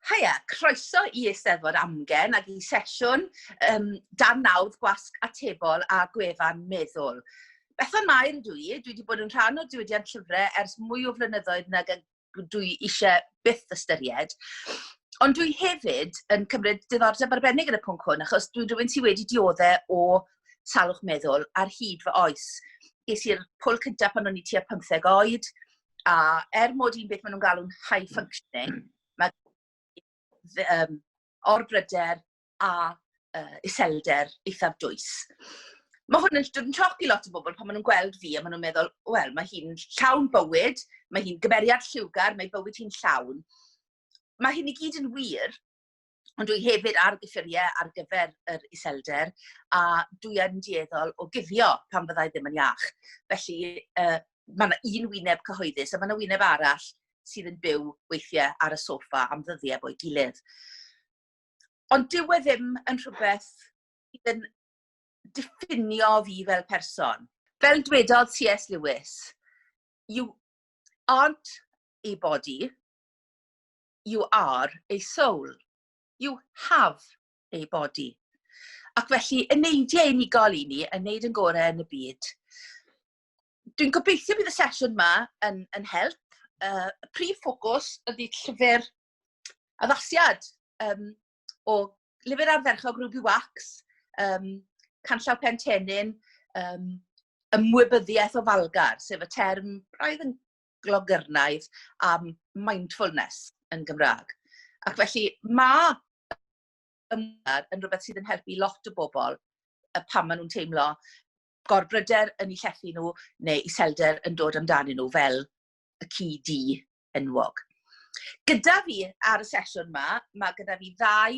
Haia, croeso i Eisteddfod Amgen ac i sesiwn um, dan nawdd gwasg atebol a gwefan meddwl. Bethan Mair ydw i, dwi wedi bod yn rhan o'r diwydiant llyfrau ers mwy o flynyddoedd nag dwi eisiau byth ystyried. Ond dwi hefyd yn cymryd diddordeb arbennig yn y pwnc hwn, achos dwi'n rhywun sydd wedi dioddau o salwch meddwl ar hyd fy oes. Ges i'r pwl cyntaf pan o'n i tua 15 oed, a er mod i'n beth maen nhw'n galw'n high functioning, mae orbryder a iselder eithaf dwys. Mae hwn yn dod yn sioc i lot o bobl pan maen nhw'n gweld fi a maen nhw'n meddwl, wel, mae hi'n llawn bywyd, mae hi'n gymeriad lliwgar, mae bywyd hi'n llawn. Mae hyn i gyd yn wir, ond dwi hefyd ar gyffuriau ar gyfer yr iselder a dwi yn dueddol o guddio pan fyddai ddim yn iach. Felly, mae yna un wyneb cyhoeddus a mae yna wyneb arall sydd yn byw weithiau ar y soffa am ddyddiau bo'i gilydd. Ond dyw e ddim yn rhywbeth sydd yn diffinio fi fel person. Fel dwedodd C.S. Lewis, you aren't a body, you are a soul. You have a body. Ac felly, y neidiau unigol i ni yn neud yn gorau yn y byd. Dwi'n gobeithio bydd y sesiwn yma yn, yn help. Y prif ffocws ydy llyfr addasiad o lyfr ardderchog Ruby Wax, Canllaw Pen Tenyn, ymwybyddiaeth ofalgar, sef y term braidd yn glogyrnaidd am mindfulness yn Gymraeg. Ac felly mae ymwybyddiaeth yn rhywbeth sydd yn helpu lot o bobl pan maen nhw'n teimlo gorbryder yn eu llethu nhw neu iselder yn dod amdanyn nhw fel y ci du enwog. Gyda fi ar y sesiwn yma, mae gyda fi ddau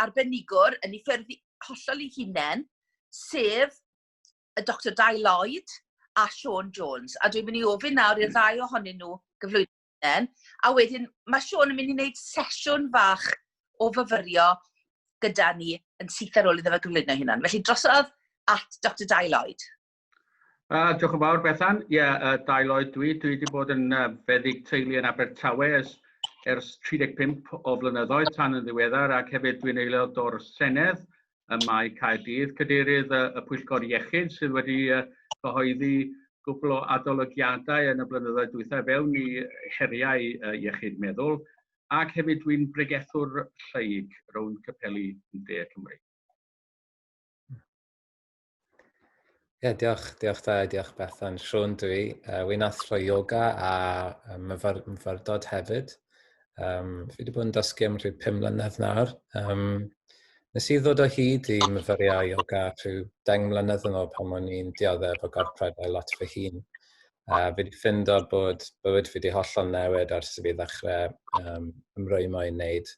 arbenigwr yn ei ffyrdd hollol ei hunain, sef y Dr Dai Lloyd a Siôn Jones. A dwi'n mynd i ofyn nawr i'r ddau ohonyn nhw gyflwyno hunain. A wedyn mae Siôn yn mynd i wneud sesiwn fach o fyfyrio gyda ni yn syth ar ôl iddo fe gyflwyno hunan. Felly drosodd at Dr Dai Lloyd. Diolch yn fawr, Bethan. Ie, yeah, Dai Lloyd dwi. Dwi wedi bod yn feddyg teulu yn Abertawe ers 35 o flynyddoedd tan yn ddiweddar ac hefyd dwi'n aelod o'r Senedd ym Mae Caerdydd, cadeirydd y, y Pwyllgor Iechyd sydd wedi cyhoeddi gwbl o adolygiadau yn y blynyddoedd dwythau fewn i heriau iechyd meddwl, ac hefyd dwi'n bregethwr lleyg rownd capeli yn De Cymru. Ie, yeah, diolch, diolch da, diolch Bethan. Siôn dwi. Wy'n athro yoga a myfyrdod hefyd. Fi wedi bod yn dysgu am rhyw 5 mlynedd nawr. Nes i ddod o hyd i myfyrio yoga rhyw 10 mlynedd yn ôl pan o'n i'n dioddef o gorffredau lot fy hun. A fi wedi ffindo bod bywyd fi wedi hollol newid ers i fi ddechrau ymrwymo i wneud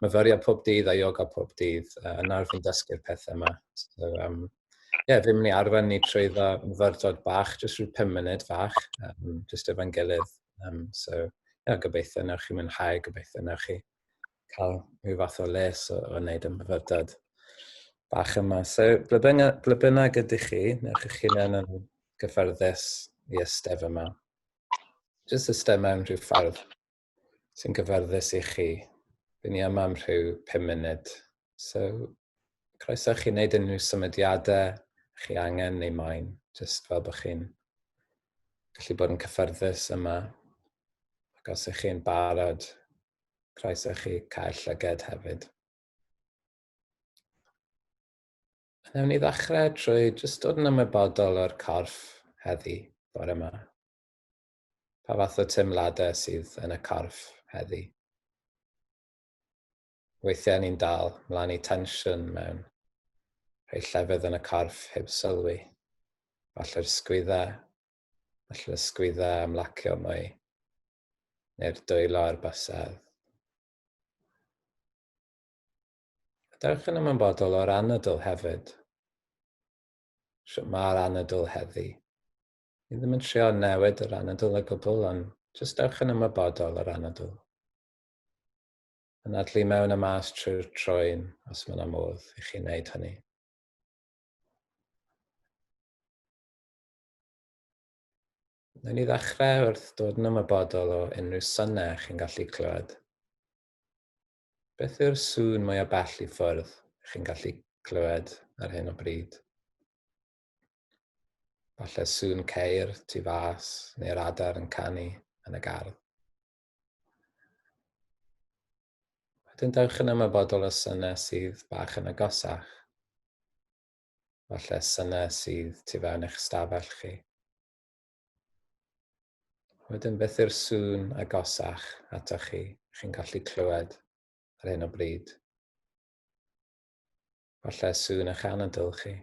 myfyrio pob dydd a yoga pob dydd, a nawr fi'n dysgu'r pethau yma. So, yeah, fi'n mynd i arwain ni trwy ddo myfyrdod bach, jyst rhyw 5 munud fach, jyst efo'n gilydd. So, yeah, gobeithio newch chi mwynhau, gobeithio newch chi cael rhyw fath o les o wneud y myfyrdod bach yma. So, ble bynnag, ble bynnag ydych chi, newch eich hunain yn gyffyrddus i ystef yma. Jyst ystef mewn rhyw ffordd sy'n gyfyrddus i chi. Fy ni yma am rhyw 5 munud. So, croeso chi wneud unrhyw symudiadau chi angen neu moyn, jyst fel bod chi'n gallu bod yn cyffyrddus yma. Ac os ych chi'n barod, croeso chi cael llyged hefyd. Wnawn ni ddechrau trwy jyst dod yn ymwybodol o'r corff heddi, bore yma. Pa fath o teimladau sydd yn y corff heddi? Weithiau ni'n dal mlaen i tensiwn mewn rhai llefydd yn y corff heb sylwi. Falle'r sgwyddau, falle'r sgwyddau ymlacio mwy, neu'r dwylo a'r bysedd. A dewch yn ymwybodol o'r anadl hefyd. Sut mae'r anadl heddi? Ni ddim yn trio newid yr anadl o gwbl, ond jyst dewch yn ymwybodol o'r anadl. Anadlu mewn a mas trwy'r trwyn, os mae yna modd i chi wneud hynny. Wnawn ni ddechrau wrth dod yn ymwybodol o unrhyw synau chi'n gallu clywed. Beth yw'r sŵn mwyaf bell i ffwrdd chi'n gallu clywed ar hyn o bryd? Falle sŵn ceir tu fas neu'r adar yn canu yn y gardd. Wedyn dewch yn ymwybodol o synau sydd bach yn agosach. Falle synau sydd tu fewn eich stafell chi. Wedyn beth yw'r sŵn agosach atoch chi, chi'n gallu clywed ar hyn o bryd? Falle sŵn eich anadl chi.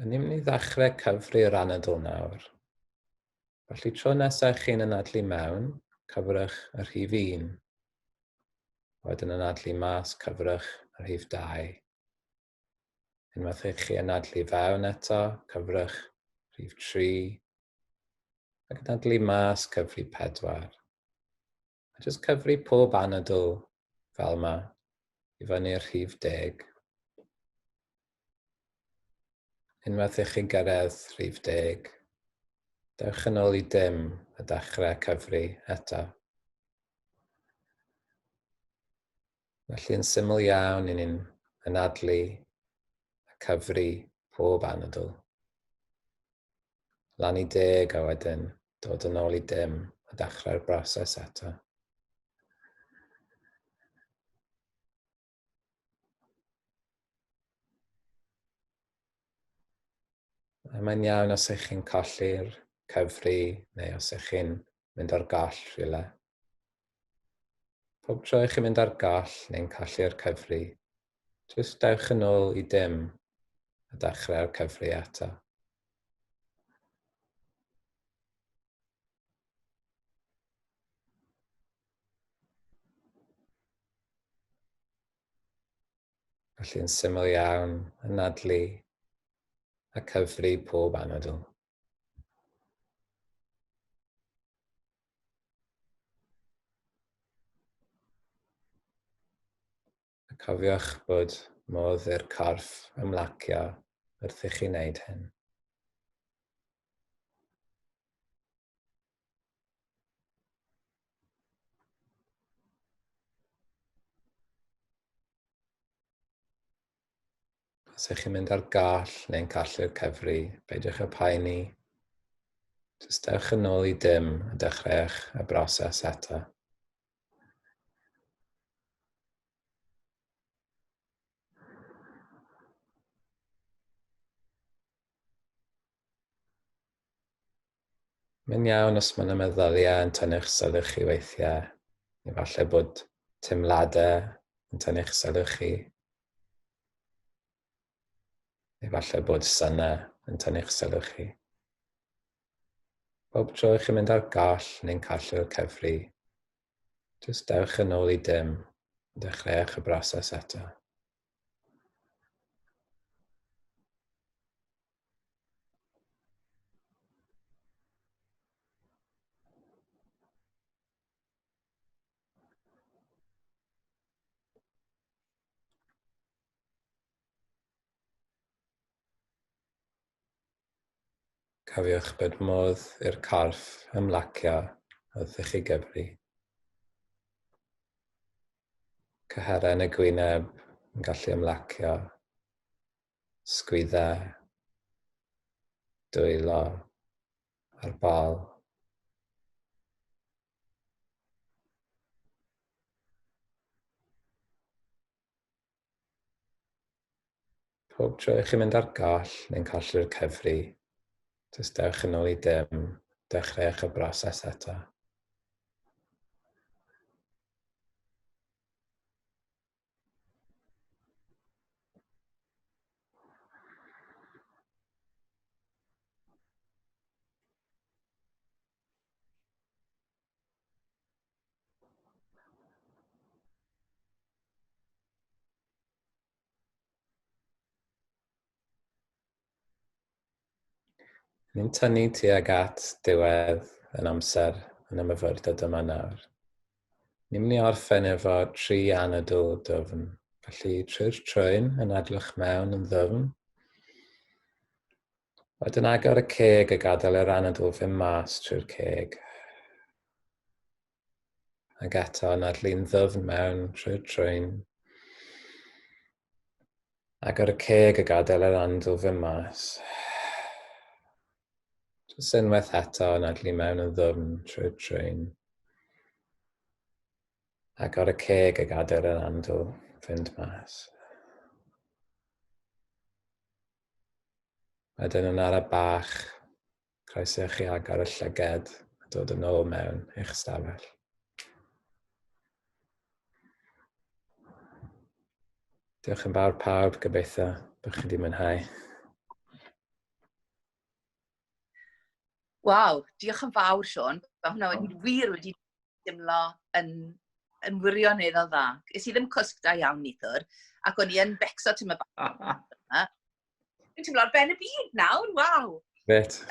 A ni'n mynd i ddechrau cyfri'r anadl nawr. Felly tro nesaf chi'n anadlu mewn, cyfrwch y rhif 1. Wedyn anadlu mas, cyfrwch y rhif 2. Unwaith i chi anadlu fewn eto, cyfrwch rhif 3, ac anadlu mas, cyfri 4. A jyst cyfri pob anadl fel yma i fyny'r rhif 10. Unwaith i chi gyrraedd rhif 10, dewch yn ôl i dim a dechrau cyfri eto. Felly yn syml iawn, i ni'n anadlu a cyfri pob anadl. Lan i deg a wedyn dod yn ôl i dim a dechrau'r broses eto. A mae'n iawn os ych chi'n colli'r cyfri neu os ych chi'n mynd ar goll rhywle. Pob tro i chi'n mynd ar goll neu'n colli'r cyfri, jyst dewch yn ôl i dim a dechrau'r cyfri eto. Felly yn syml iawn, anadlu a cyfri pob anadl. A cofiwch bod modd i'r corff ymlacio wrth i chi wneud hyn. Os ych chi'n mynd ar gall neu'n colli'r cyfri, beidiwch â poeni. Jyst dewch yn ôl i dim a dechreuwch y broses eto. Mae'n iawn os mae yna meddyliau yn tynnu'ch sylw chi weithiau, neu falle bod teimladau yn tynnu'ch sylw chi. Neu falle bod synau yn tynnu'ch sylw chi. Bob tro i chi'n mynd ar goll neu'n colli'r cyfri, jyst dewch yn ôl i dim, dechreuwch y broses eto. Cofiwch bod modd i'r corff ymlacio wrth i chi gyfri. Cyhyrau yn y gwyneb yn gallu ymlacio. Sgwydda, dwylo a'r bol. Pob tro i chi mynd ar goll neu'n colli'r cyfri, jyst dewch yn ôl i dim, dechreuwch y broses eto. Ni'n tynnu tuag at diwedd yn amser yn y myfyrdod yma nawr. Ni'n mynd i orffen efo tri anadl dwfn. Felly trwy'r trwyn yn adlwch mewn yn ddwfn. Wedyn agor y ceg a gadael yr anadl fynd mas trwy'r ceg. Ac eto, anadlu'n ddyfn mewn trwy'r trwyn. Agor y ceg a gadael yr anadl fynd mas. Jyst unwaith eto, anadlu mewn yn ddwfn trwy'r trwyn. Agor y ceg a gadael yr anadl fynd mas. Wedyn yn ara bach, croeso i chi agor y llyged a dod yn ôl mewn i'ch stafell. Diolch yn fawr pawb, gobeithio bod chi wedi mwynhau. Waw, diolch yn fawr, Siôn. Mae hwnna wedi wir wedi dimlo yn, yn wirioneddol dda. Es i ddim cwsg da iawn neithiwr, ac o'n i yn becso ti'n bach. Dwi'n teimlo ar ben y byd nawr, waw. Fet.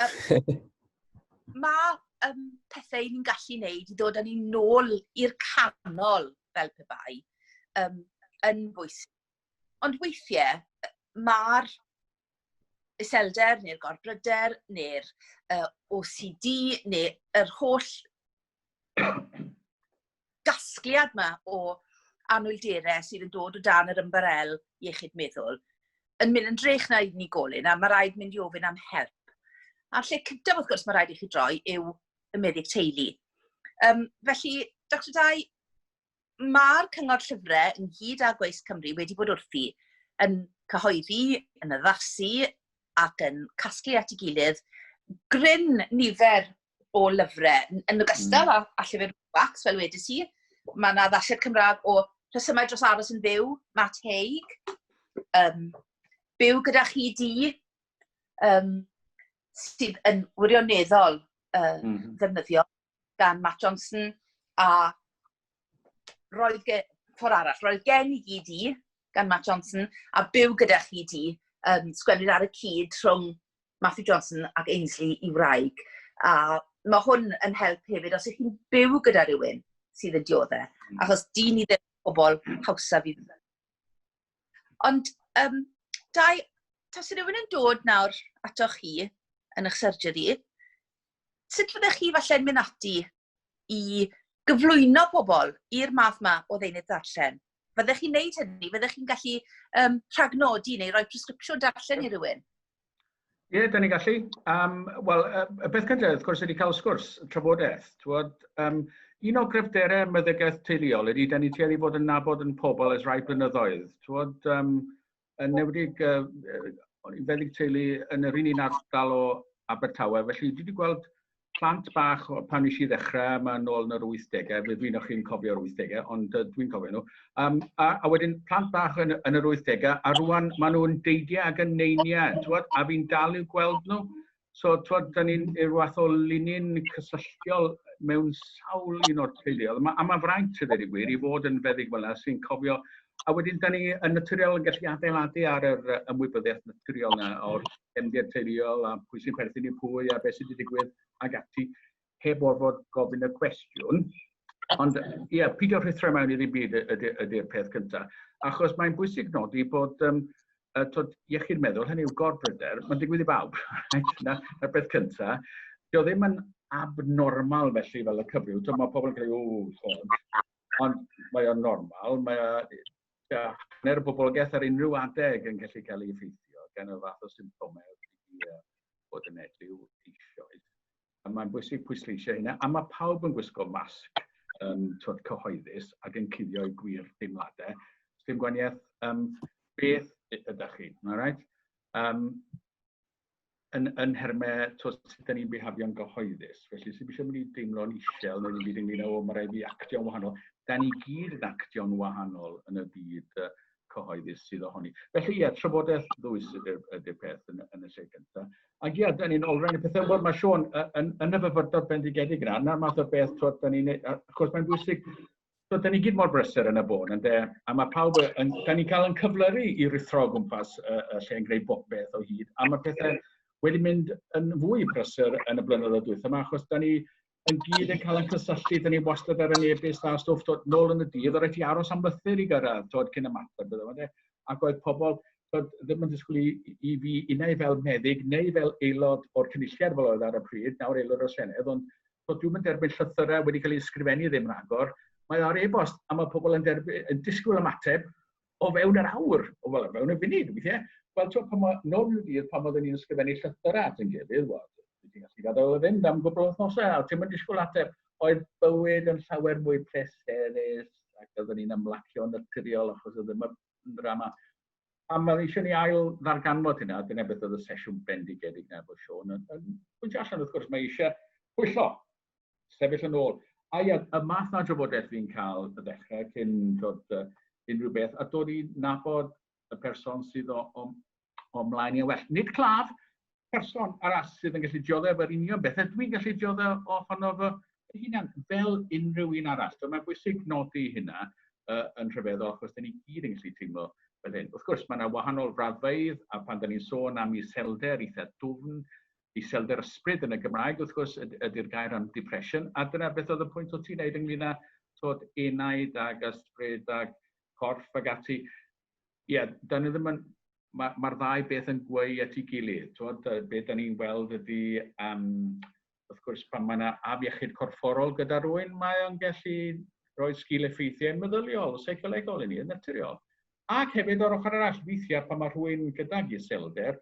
Mae pethau ni'n gallu wneud i ddod â ni nôl i'r canol fel pe bai yn bwysig. Ond weithiau, mae'r iselder neu'r gorbryder neu'r OCD neu yr holl gasgliad yma o anwylderau sydd yn dod o dan yr ymbarel iechyd meddwl yn mynd yn drech na unigolyn a mae rhaid mynd i ofyn am help. A'r lle cyntaf wrth gwrs mae rhaid i chi droi yw y meddyg teulu. Felly, Dr Dai, mae'r Cyngor Llyfrau ynghyd â Gweisg Cymru wedi bod wrthi yn cyhoeddi, yn addasu ac yn casglu at ei gilydd gryn nifer o lyfrau, yn ogystal â llyfr wax, fel wedes i. Mae yna addasiad Cymraeg o Rhesymau dros aros yn fyw, Matt Haig, Byw gyda chi di, sydd yn wirioneddol ddefnyddiol gan Matt Johnson, a roedd ge, ffordd arall, roedd gen i gyd i gan Matt Johnson, a Byw gyda chi di, sgwennwyd ar y cyd rhwng Matthew Johnson ac Ainsley i wraig. A mae hwn yn help hefyd os ych chi'n byw gyda rhywun sydd yn dioddef, achos dyn ni ddim pobl hawsaf i ddod. Ond, Dai, tase rhywun yn dod nawr atoch chi yn eich surgery, sut fyddech chi falle'n mynd ati i gyflwyno pobl i'r math yma o ddeunydd darllen? Fyddech chi'n neud hynny? Fyddech chi'n gallu rhagnodi neu rhoi presgripsiwn darllen i rywun? Ie, yeah, da ni'n gallu. Wel, y peth cyntaf, wrth gwrs, ydy cael sgwrs, trafodaeth. Twod, un o gryfderau meddygaeth teuluol ydy, da ni tueddu fod yn nabod yn pobl ers rhai blynyddoedd. Twod, yn newedig, o'n i'n feddyg teulu yn yr un ardal o Abertawe, felly dwi wedi gweld plant bach pan nes i ddechrau, mae nôl yn yr 80au, fe dwi'n o'ch chi'n cofio'r 80au, ond dwi'n cofio nhw. A wedyn plant bach yn yr 80au, a rwan maen nhw'n deidiau ac yn neiniau, twod, a fi'n dal i'w gweld nhw. So, twod, da ni'n rhyw fath o linyn cysylltiol mewn sawl un o'r teuluoedd. A ma fraint i ddweud y gwir i fod yn feddyg fel yna sy'n cofio. A wedyn, da ni yn naturiol yn gallu adeiladu ar yr ymwybyddiaeth naturiol yna o'r cefndir teuluol a pwy sy'n perthyn i pwy a beth sydd wedi digwydd ag ati, heb orfod gofyn y cwestiwn. Ond ie, yeah, pidio rhuthro mewn i ddim byd ydy'r peth cyntaf. Achos mae'n bwysig nodi bod twod, iechyd meddwl, hynny yw gorbryder, mae'n digwydd i bawb. Right? Na'r beth cyntaf. Dio ddim yn abnormal felly fel y cyfryw. Twod, mae pobl yn cael o, ond mae o'n normal. Mae o, hanner y boblogaeth ar unrhyw adeg yn gallu cael ei effeithio gan y fath o symptomau wedi bod yn edryw eisoes. A mae'n bwysig pwysleisio hynna. A mae pawb yn gwisgo masg twod, cyhoeddus ac yn cuddio eu gwir deimladau. Dim gwahaniaeth beth ydych chi, all right? Yn nhermau twod, sut da ni'n bihafio'n gyhoeddus. Felly, sy'n eisiau mynd i deimlo'n isel neu ddim byd ynglyn â, o, mae rhaid fi actio'n wahanol. Da ni gyd yn actio'n wahanol yn y byd cyhoeddus sydd ohoni. Felly, ie, trafodaeth ddwys ydy'r peth yn y lle gyntaf. Ac ie, da ni'n olrhain y pethau. Wel, mae Siôn yn y fyfyrdod bendigedig yna, na'r math o beth, twod, da ni'n, achos mae'n bwysig, so, da ni gyd mor brysur yn y bôn, ynde? A mae pawb, da ni'n cael yn cyflyru i ruthro o gwmpas y lle yn gwneud bopeth o hyd. A mae pethau wedi mynd yn fwy prysur yn y blynyddoedd dwytha yma, achos da ni yn gyd yn cael yn cysylltu, da ni wastad ar yn e-byst a stwff, dod nôl yn y dydd, o rhaid ti aros am lythyr i gyrraedd, dod cyn ymateb, bydde fo, ynde? Ac oedd pobl dod, ddim yn disgwyl i fi unai fel meddyg neu fel aelod o'r cynulliad fel oedd ar y pryd, nawr aelod o'r Senedd, ond so, dwi'm yn derbyn llythyrau wedi cael eu ysgrifennu ddim rhagor. Mae ar e-bost, a mae pobl yn, derby, yn disgwyl ymateb o fewn yr awr, o fel, o fewn y funud, weithiau. Wel, ti'n pan mae, nôl rhyw dydd, pan oedden ni'n ysgrifennu llythyrau at ein gilydd, wel, ti'n gallu gadael o fynd am gwbl o wythnosau, a ti'n mynd disgwyl ateb. Oedd bywyd yn llawer mwy pleserus, ac oedden ni'n ymlacio naturiol achos oedd ddim yn ddrama. A mae eisiau ni ail ddarganfod hynna, dyna beth oedd y sesiwn bendigedig na efo Siôn. Yn, yn pwyntio allan, wrth gwrs, mae eisiau pwyllo, sefyll yn ôl. A ia, y math na drafodaeth fi'n cael y ddechrau cyn dod uh, unrhyw beth, a dod i nabod y person sydd o, o, o mlaen i'n well. Nid claf, person arall sydd yn gallu dioddef yr union beth, a dwi'n gallu dioddef ohono fy hunan, fel unrhyw un arall. So mae'n bwysig nodi hynna uh, yn rhyfeddol, achos dyn ni gyd yn gallu teimlo fel hyn. Wrth gwrs, mae yna wahanol raddfeydd, a pan dyn ni'n sôn am iselder eitha dwfn, iselder ysbryd yn y Gymraeg, wrth gwrs, ydy'r gair am depression, a dyna beth oedd y pwynt o ti'n neud ynglyn â tod, enaid ag ysbryd ag corff ag ati. Ie, yeah, da ni ddim yn... Mae'r ma, ddau beth yn gweu at ei gilydd. Twod, be da ni'n weld ydy, um, wrth gwrs, pan mae yna afiechyd corfforol gyda rhywun, mae o'n gallu rhoi sgil effeithiau meddyliol, seicolegol i ni, yn naturiol. Ac hefyd o'r ochr arall, weithiau pan mae rhywun gydag iselder,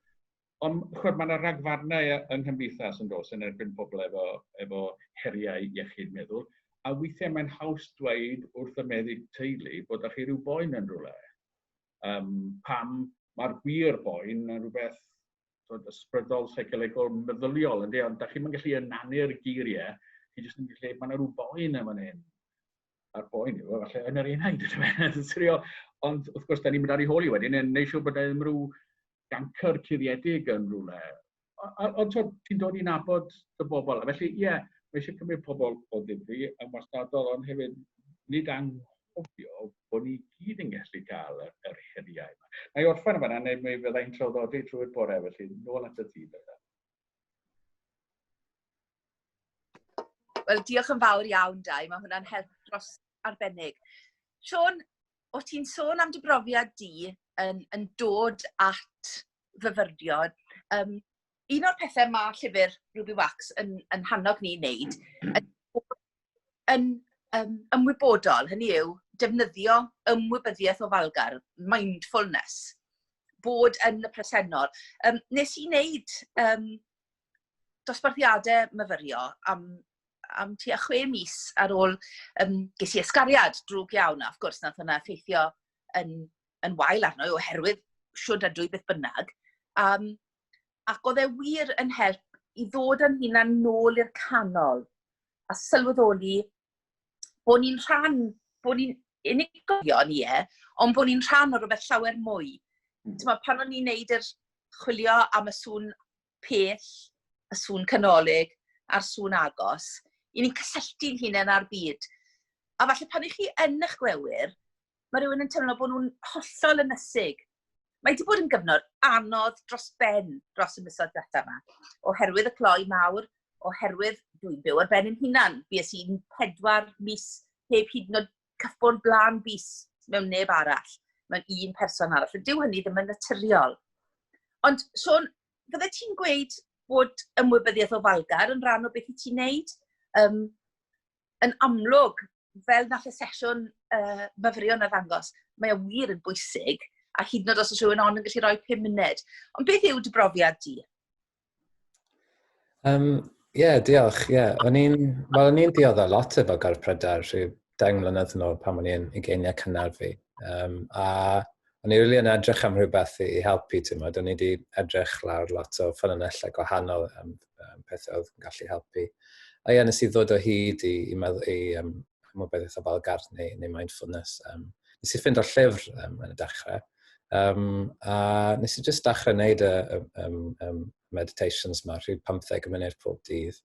Ond chwed, mae yna ragfarnau yng nghymdeithas yn dos yn erbyn pobl efo, efo heriau iechyd meddwl, a weithiau mae'n haws dweud wrth y meddyg teulu bod â chi rhyw boen yn rhywle. Um, pam mae'r gwir boen yn rhywbeth twyd, ysbrydol, seicolegol, meddyliol, ynddi? Ond da chi'n gallu ynanu'r geiriau, chi jyst yn gallu, mae yna rhyw boen yn fan hyn. A'r boen yw, falle yn yr enaid, ydw Ond wrth gwrs, da ni'n mynd ar ei hôl i wedyn, yn neud siŵr bod e ddim rhyw gancr cuddiedig yn rhywle. Ond ti'n dod i nabod dy bobl. A felly, ie, yeah, mae eisiau cymryd pobl o ddifri yn wastadol, ond hefyd nid anghofio bod ni gyd yn gallu cael yr, yr heriau yma. Na i orffen yma, neu mi fyddai'n traddodi trwy'r bore, felly nôl at y ti. Wel, diolch yn fawr iawn, Dai. Mae hwnna'n help dros arbennig. Siôn, o ti'n sôn am dy brofiad di yn, yn dod at fyfyrio, um, un o'r pethau mae llyfr Ruby Wax yn, yn hannog ni wneud yn, yn um, ymwybodol, hynny yw defnyddio ymwybyddiaeth ofalgar, mindfulness, bod yn y presennol. Um, nes i wneud um, dosbarthiadau myfyrio am, am tua chwe mis ar ôl um, ges i ysgariad drwg iawn, a wrth gwrs nath hwnna effeithio yn, yn wael arno oherwydd siwr ydw i beth bynnag. Um, ac oedd e wir yn help i ddod â'n hunan nôl i'r canol a sylweddoli bod ni'n rhan, bod ni'n unigolion, ie, ond bod ni'n rhan o rhywbeth llawer mwy. Mm. Pan o'n i'n neud yr chwilio am y sŵn pell, y sŵn canolig a'r sŵn agos, i ni'n cysylltu'n hunain â'r byd. A falle pan i chi yn eich gwewyr, mae rhywun yn teimlo bod nhw'n hollol ynysig. Mae wedi bod yn gyfnod anodd dros ben dros y misoedd diwethaf yma, oherwydd y cloi mawr, oherwydd dwi'n byw ar ben yn hunan. Bues i'n pedwar mis heb hyd yn oed cyffwrdd blaen bys mewn neb arall, mewn un person arall. A dyw hynny ddim yn naturiol. Ond, Siôn, fydde ti'n gweud bod ymwybyddiaeth ofalgar yn rhan o beth i ti'n neud? Um, yn amlwg, fel nath y sesiwn uh, myfyrio na ddangos, mae o wir yn bwysig, a hyd yn oed os oes rhywun ond yn gallu rhoi 5 munud. Ond beth yw dy brofiad di? Um, yeah, diolch. Yeah. O'n i'n well, o'n i'n dioddef lot efo gorpryder rhyw 10 mlynedd yn ôl pan o'n i'n ugeiniau cynnar fi. Um, a o'n i rili yn edrych am rhywbeth i, i helpu, ti'n modd. O'n i wedi edrych lawr lot o ffynonellau gwahanol am, um, pethau oedd yn gallu helpu. A ie, nes i ddod o hyd i, i, meddwl, i um, ymwybyddiaeth ofalgar neu, neu mindfulness. Um, nes i ffind o'r llyfr um, yn y dechrau. Um, a nes i just dechrau wneud y, y, um, um, meditations ma, rhyw 15 munud pob dydd.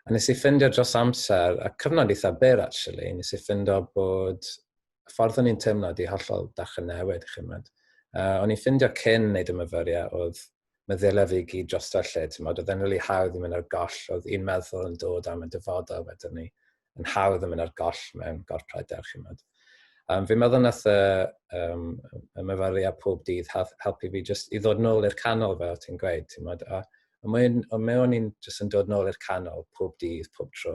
A nes i ffindio dros amser, a cyfnod eitha byr actually, nes i ffindio bod y ffordd o'n i'n teimlo di hollol dechrau newid, chi'n mynd. Uh, o'n i'n ffindio cyn wneud y myfyriau oedd meddyliau fi gyd dros y lle, ti'n modd, oedd e'n rili hawdd i mynd ar goll, oedd un meddwl yn dod am y dyfodol wedyn ni, yn hawdd yn mynd ar goll mewn gorpryder, chi'n modd. Um, fi'n meddwl nath y, um, y myfyriau pob dydd helpu fi just i ddod nôl i'r canol fel ti'n gweud, ti'n modd, a ond mae o'n i'n just yn dod nôl i'r canol pob dydd, pob tro.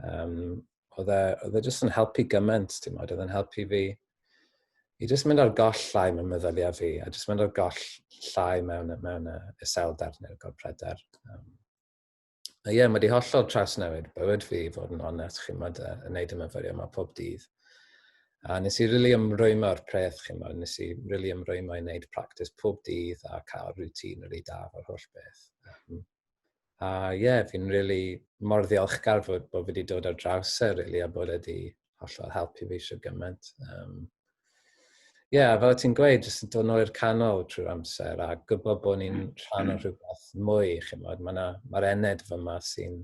Um, oedd e, oedd e jyst yn helpu gymaint, ti'n modd, oedd e'n helpu fi i jyst mynd ar goll llai mewn meddyliau fi, a jyst mynd ar goll llai mewn, mewn y iselder neu'r gorbryder. A ie, yeah, mae wedi hollol trawsnewid bywyd fi, i fod yn onest, chi'n modd, yn neud y myfyrio yma pob dydd. A nes i rili really ymrwymo o'r preth, chi'n modd, nes i rili really ymrwymo i wneud practice pob dydd a cael routine rili really da fo'r holl beth. A ie, yeah, fi'n really mor ddiolchgar fod, bod fi wedi dod ar draws e, really, a bod e wedi hollol helpu fi eisiau gymaint. Ie, yeah, fel ti'n gweud, jyst yn dod nôl i'r canol trwy'r amser a gwybod bod ni'n rhan o rhywbeth mwy, chimod, mae'r ma ened fyma sy'n...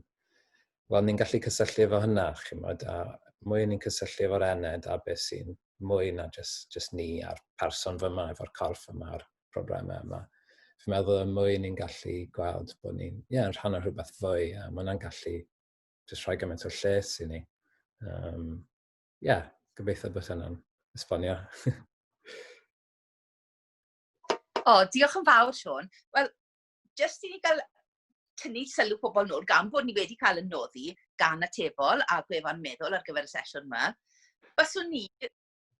Wel, ni'n gallu cysylltu efo hynna, chimod, a mwy ni'n cysylltu efo'r ened a beth sy'n mwy na just, just ni a'r person fyma, efo'r corff yma a'r problemau yma. Fi'n meddwl y mwy ni'n gallu gweld bod ni'n yeah, rhan o rhywbeth fwy, a mae hwnna'n gallu jyst rhoi gymaint o lles i ni. Yeah, gobeithio bod hynna'n esbonio. O, oh, diolch yn fawr, Siôn. Wel, jyst i ni gael tynnu sylw pobl nôl, gan bod ni wedi cael yn noddi gan Atebol a gwefan Meddwl ar gyfer y sesiwn yma, baswn ni,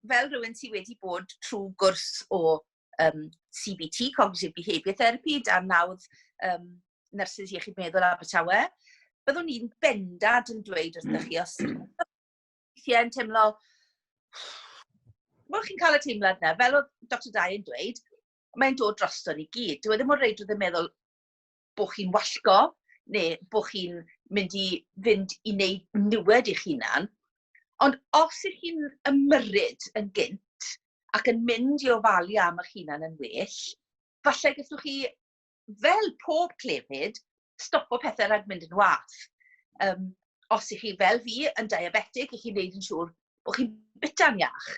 fel rhywun sydd wedi bod trwy gwrs o CBT, Cognitive Behaviour Therapy, dan nawdd Nyrsys Iechyd Meddwl Abertawe, byddwn ni'n bendant yn dweud wrthych chi os weithiau yn teimlo, wel, chi'n cael y teimlad yna, fel oedd Dr Dai yn dweud, mae'n dod drosto ni gyd. Dyw e ddim o reidrwydd yn meddwl bod chi'n wallgo, neu bod chi'n mynd i fynd i wneud niwed i'ch hunan. Ond os ych chi'n ymyrryd yn gynt ac yn mynd i ofalu am eich hunan yn well, falle gallwch chi, fel pob clefyd, stopo pethau rhag mynd yn wath. Os ych chi fel fi yn diabetic, ych chi'n neud yn siŵr bod chi'n bita'n iach.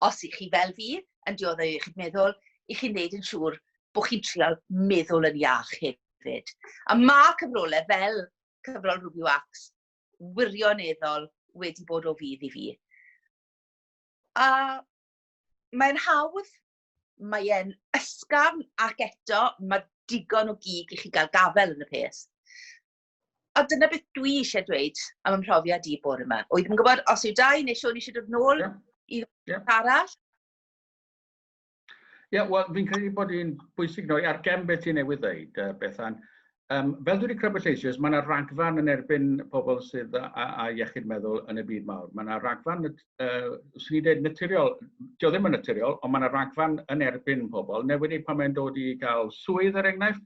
Os ych chi fel fi yn dioddef iechyd meddwl, ych chi'n neud yn siŵr bod chi'n trial meddwl yn iach hefyd. A mae cyfrolau fel cyfrol Ruby Wax wirioneddol wedi bod o fudd i fi. A mae'n hawdd, mae e'n ysgafn ac eto mae digon o gig i chi gael gafel yn y peth. A dyna beth dwi eisiau dweud am ym mhrofiad i bore yma. Wy ddim yn gwybod os yw Dai neu Siôn eisiau dod nôl i arall. Ie, yeah, wel, fi'n credu bod hi'n bwysig noi ar gefn beth ti'n newydd ddeud, Bethan. Fel dwi wedi crybwyll eisoes, mae yna ragfarn yn erbyn pobl sydd â, â, â iechyd meddwl yn y byd mawr. Mae yna ragfarn, swn i'n dweud naturiol, dio ddim yn naturiol, ond mae yna ragfarn yn erbyn pobl, newid pan mae'n dod i gael swydd er enghraifft.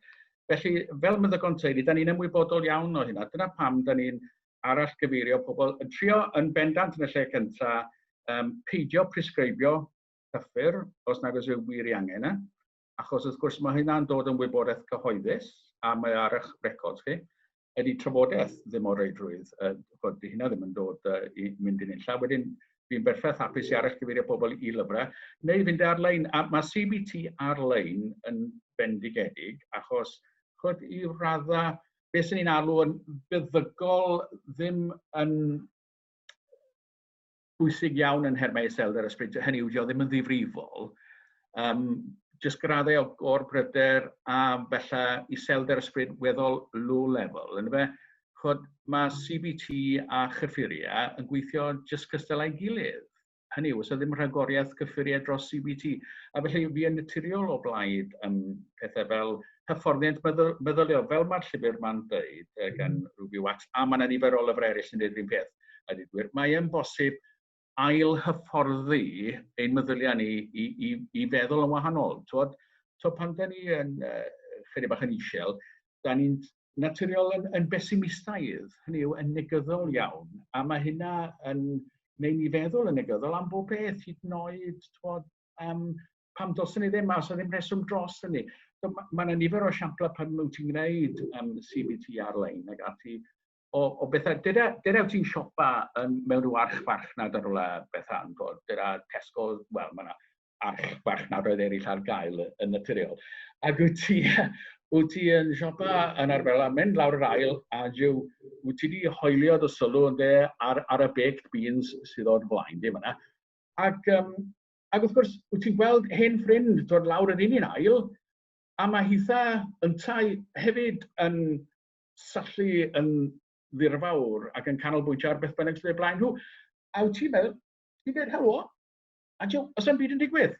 Felly, fel meddygon teulu, da ni'n ymwybodol iawn o hynna. Dyna pam da ni'n arallgyfeirio pobl yn trio yn bendant yn y lle cyntaf, peidio presgribio cyffur os nag oes yw wir ei angen e. Achos wrth gwrs mae hynna'n dod yn wybodaeth cyhoeddus a mae ar eich records chi. Ydy trafodaeth ddim o reidrwydd, chod, di hynna ddim yn dod i mynd i'n unlla. Wedyn, fi'n berffaith hapus i arallgyfeirio pobl i lyfrau, neu fynd ar-lein. A mae CBT ar-lein yn bendigedig, achos chod, i radda, beth sy'n ni'n alw yn feddygol ddim yn bwysig iawn yn nhermau iselder ysbryd, hynny yw, dio ddim yn ddifrifol. Jyst graddau o gorbryder a felly iselder ysbryd weddol low level. Yn fe, chod, mae CBT a chyffuriau yn gweithio jyst cystal â'i gilydd. Hynny yw, oes ddim rhagoriaeth cyffuriau dros CBT. A felly fi yn naturiol o blaid pethau fel hyfforddiant meddyliol, fel mae'r llyfr ma'n dweud gan Ruby Wax, a mae yna nifer o lyfrau eraill sy'n dweud yr un peth. A dweud gwir, mae yn bosib ail hyfforddi ein meddyliau ni i feddwl yn wahanol. Twod, to pan da ni yn chydig bach yn isel, da ni'n naturiol yn besimistaidd, hynny yw yn negyddol iawn, a mae hynna yn neu ni feddwl yn negyddol am bob beth, hyd yn oed, twod, pam dylswn ni ddim, a os yna ddim rheswm dros hynny. So, mae yna nifer o esiamplau pan wyt ti'n gwneud CBT ar-lein ac ati, o bethau, dyna, dyna wyt ti'n siopa yn, mewn rhyw archfarchnad ar rywle Bethan, bod, dyna Tesco, wel, mae yna archfarchnadoedd eraill ar gael yn naturiol. Ac wyt ti yn siopa yn arferol a mynd lawr yr ail, a jiw, wyt ti wedi hoelio dy sylw yn de ar y baked beans sydd o'r flaen di fyna. Ac wrth gwrs, wyt ti'n gweld hen ffrind dod lawr yr un ail, a mae hitha yntau hefyd yn syllu yn ddirfawr ac yn canolbwyntio ar beth bynnag sydd eu blaen nhw. A wyt ti'n meddwl, ti'n dweud helo, a jiw, os am byd yn digwydd.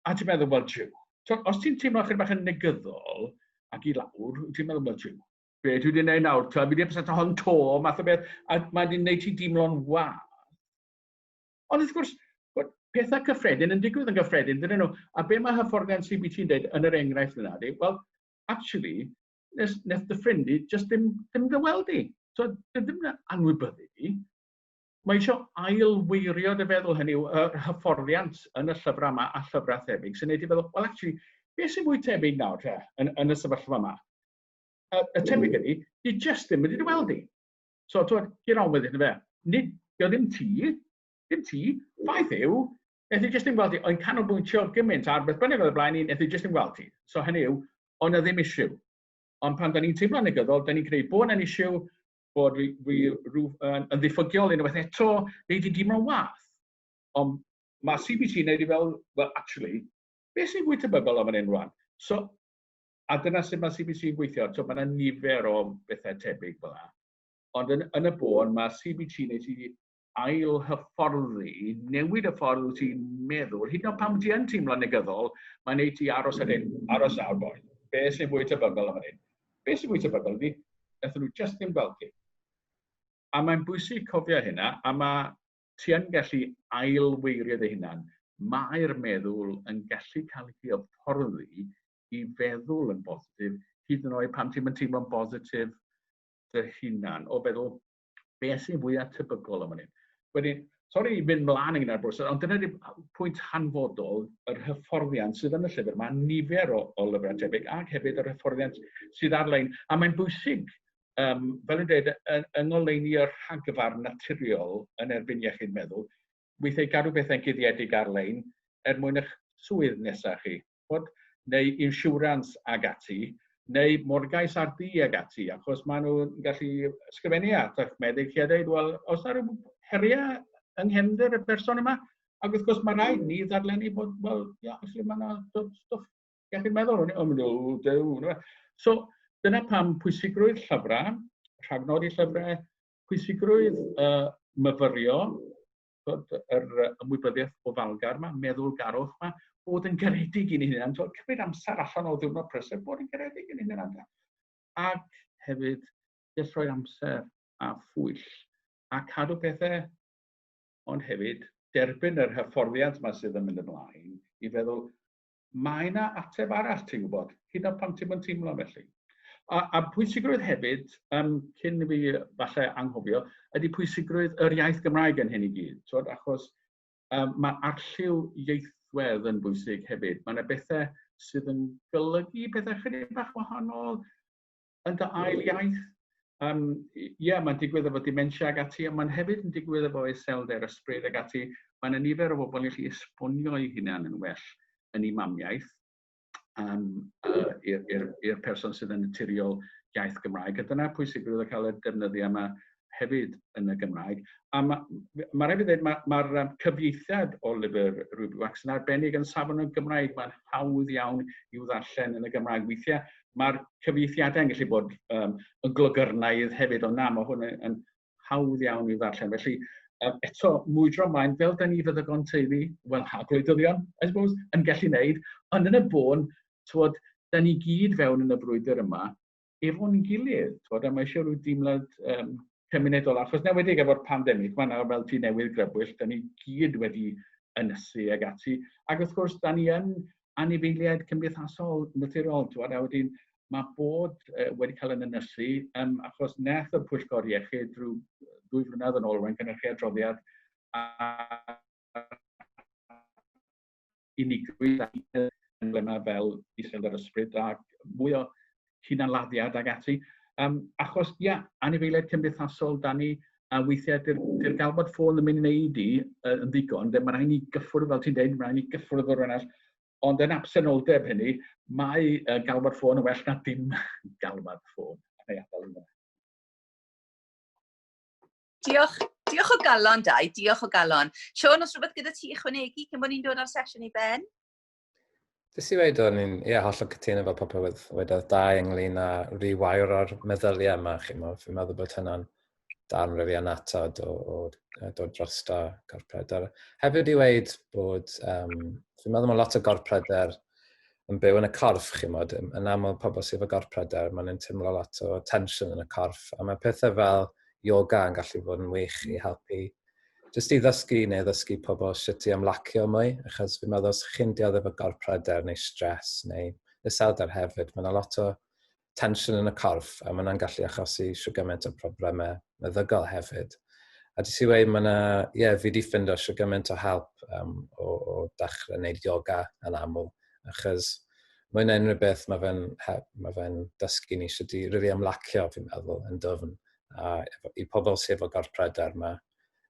A ti'n meddwl, wel, jiw. So, os ti'n teimlo chydig bach yn negyddol ac i lawr, ti'n meddwl, wel, jiw, be dwi wedi gwneud nawr? Fi wedi presento hon to, math o beth, a mae wedi gwneud ti deimlo'n wath. Ond wrth gwrs, pethau cyffredin yn digwydd yn gyffredin, dydyn nhw. A be mae hyfforddiant CBT yn dweud yn yr enghraifft yna, di, wel, actually, nes, nes dy ffrind i just ddim, ddim dy weld i. So, ddim yn anwybyddu di. Mae eisiau ailweirio dy feddwl hynny yw yr hyfforddiant yn y llyfrau yma a llyfrau thebyg sy'n neud i feddwl, well, actually, beth sy'n fwy tebyg nawr te, yn, yn y sefyllfa yma? Y, y tebyg ydy, di just ddim wedi dy weld i. So, twyd, get on with it, fe. Nid, dio ddim ti, ddim ti, ffaith yw, Neth i jyst ddim gweld ti, o'n canolbwyntio gymaint ar beth bynnag oedd y blaen i, neth i jyst ddim gweld ti. So hynny yw, o'n na ddim issue. Ond pan da ni'n teimlo'n negyddol, da ni'n creu bod yna'n issue, bod fi, fi rhyw, yn, yn ddiffygiol unwaith eto, neu di deimlo'n wath. Ond mae CBT yn neud i fel, well, actually, beth sy'n fwy tebygol am fan hyn rwan? So, a dyna sut mae CBT yn gweithio. So, mae yna nifer o bethau tebyg fel yna. Ond yn, yn y bôn, mae CBT yn neud ti ail-hyfforddi, newid y ffordd wyt ti'n meddwl, hyd yn oed pan ti yn teimlo'n negyddol, mae'n neud ti aros ar hyn, aros nawr boi. Be sy'n fwy tebygol am hyn? Be sy'n fwy tebygol ydy, nathon nhw just ddim gweld ti. A mae'n bwysig cofio hynna, a mae ti yn gallu ailweirio dy hunan. Mae'r meddwl yn gallu cael ei hyfforddi i feddwl yn bositif, hyd yn oed pan ti'n teimlo'n bositif dy hunan, o feddwl, beth sy'n fwyaf tebygol am hynny. Wedyn, sori i fynd mlaen ynglyn â'r broses, ond dyna di pwynt hanfodol yr hyfforddiant sydd yn y llyfr. Mae nifer o, o lyfrau tebyg ac hefyd yr hyfforddiant sydd ar-lein. A mae'n bwysig, um, fel yn dweud, yng ngoleuni y rhagfarn naturiol yn erbyn iechyd meddwl, weithiau gadw bethau'n guddiedig ar-lein er mwyn eich swydd nesaf chi. Ch'mod, neu insurance ag ati, neu morgais ar dŷ ag ati, achos maen nhw'n gallu ysgrifennu at eich meddyg chi a dweud, wel, oes na rhyw heriau yng nghefndir y person yma? Ac wrth gwrs, mae rhaid ni ddarllennu bod, wel, ia, actually, mae yna stwff iechyd meddwl, o'n i'n mynd, o, dew. So, dyna pam pwysigrwydd llyfrau, rhagnodi llyfrau, pwysigrwydd uh, myfyrio, twod, yr ymwybyddiaeth ofalgar yma, meddwlgarwch yma, bod yn garedig i'n hunan, twod, cymryd amser allan o ddiwrnod prysur, bod yn garedig i'n hunan. Ac hefyd, jyst rhoi amser a phwyll a cadw pethau, ond hefyd derbyn yr hyfforddiant yma sydd yn mynd ymlaen i feddwl, mae yna ateb arall, ti'n gwybod, hyd yn oed pan ti'n teimlo felly. A, a pwysigrwydd hefyd, um, cyn i fi falle anghofio, ydy pwysigrwydd yr iaith Gymraeg yn hyn i gyd. Twod, achos um, mae arlliw ieithwedd yn bwysig hefyd. Mae yna bethau sydd yn golygu pethau chydig bach wahanol, yn dy ail iaith. Um, ie, yeah, mae'n digwydd efo dementia ag ati, ond mae'n hefyd yn digwydd efo iselder ysbryd ag ati. Mae yna nifer o bobl yn gallu esbonio eu hunain yn well yn eu mamiaith um, uh, i'r person sydd yn naturiol iaith Gymraeg. A dyna pwysigrwydd o cael y defnyddiau yma hefyd yn y Gymraeg. A mae ma rhaid fi ddweud, mae'r ma, ma cyfieithiad o lyfr Ruby Wax yn arbennig yn safon y Gymraeg. Mae'n hawdd iawn i'w ddarllen yn y Gymraeg. Weithiau mae'r cyfieithiadau yn gallu bod um, yn glogyrnaidd hefyd, ond na, mae hwn yn, yn hawdd iawn i'w ddarllen. Felly, um, eto, mwydro ymlaen, fel da ni feddygon teulu, wel, a gwleidyddion, I suppose, yn gallu wneud, ond yn y bôn, twod, da ni gyd fewn yn y brwydr yma, efo'n gilydd, twod, a mae eisiau rhyw deimlad um, cymunedol, achos newedig efo'r pandemig, mae nawr fel ti newydd grybwyll, da ni gyd wedi ynysu ag ati, ac wrth gwrs, da ni yn anifeiliaid cymdeithasol naturiol, twod, a wedyn mae bod uh, wedi cael yn ynysu, um, achos neth y Pwyllgor Iechyd drwy ddwy flynedd yn ôl, rwy'n cynhyrchu adroddiad a unigrwydd a problemau fel iselder ysbryd a mwy o hunanladdiad ag ati. Um, achos, ia, anifeiliaid cymdeithasol, da ni, a weithiau dy'r dyr galwad ffôn ddim yn ei wneud i uh, yn ddigon, de, mae rhaid ni gyffwrdd, fel ti'n dweud, mae rhaid ni gyffwrdd o'r arall. Ond yn absenoldeb hynny, mae uh, galwad ffôn yn well na dim galwad ffôn. Neu adael yna. Diolch, diolch o galon, Dai, diolch o galon. Sean, os rhywbeth gyda ti ychwanegu cyn bod ni'n dod ar sesiwn i ben? Jyst i weud o'n i'n ie, hollol cytuno efo popeth wedodd Dai ynglyn â rewire-o'r meddyliau yma, chi'n meddwl. Fi'n meddwl bod hynna'n darn rili annatod o dod drosto gorpryder. Hefyd i weud bod, fi'n meddwl mae lot o gorpryder yn byw yn y corff, chi'n modd. Yn aml pobl sydd efo gorpryder, maen nhw'n teimlo lot o tensiwn yn y corff. A mae pethau fel yoga yn gallu bod yn wych i helpu jyst i ddysgu neu ddysgu pobl sut i ymlacio mwy, achos fi'n meddwl os chi'n dioddef efo gorpryder neu stress neu iselder hefyd, mae yna lot o tensiwn yn y corff a mae yna'n gallu achosi shwd gymaint o problemau meddygol hefyd. A jyst i weud, mae yna, ie, yeah, fi wedi ffindo shwd gymaint o help o dechrau wneud yoga yn aml, achos mwy na unrhyw beth mae fe'n dysgu ni sut i rili ymlacio, fi'n meddwl, yn dwfn. A i pobl sydd efo gorpryder, mae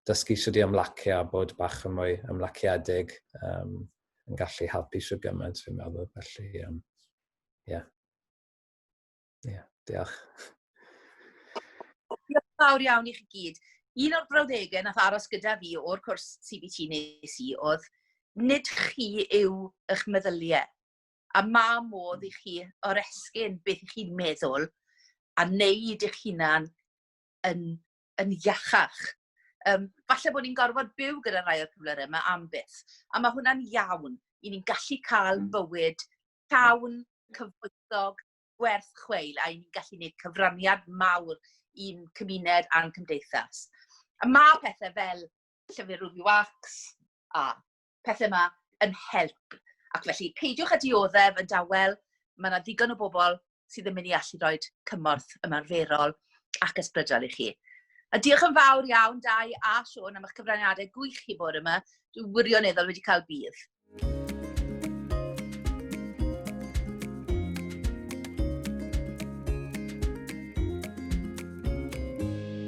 dysgu sut i ymlacio a bod bach yn mwy ymlaciedig yn gallu helpu shwd gymaint, fi'n meddwl. Felly, ie. Ie, diolch. Diolch yn fawr iawn i chi gyd. Un o'r brawddegau nath aros gyda fi o'r cwrs CBT nes i oedd, nid chi yw eich meddyliau. A ma' modd i chi oresgyn beth i chi'n meddwl a wneud eich hunan yn iachach. Falle bod ni'n gorfod byw gyda rhai o'r cyflyrau yma am byth. A mae hwnna'n iawn. I ni'n gallu cael bywyd llawn, cyfoethog, gwerth chweil, a i ni'n gallu gwneud cyfraniad mawr i'n cymuned a'n cymdeithas. A mae pethau fel llyfr Ruby Wax a pethau yma yn help. Ac felly, peidiwch â dioddef yn dawel, mae yna ddigon o bobl sydd yn mynd i allu rhoi cymorth ymarferol ac ysbrydol i chi. A diolch yn fawr iawn, Dai a Siôn, am eich cyfraniadau gwych i bore yma. Dwi wirioneddol wedi cael budd.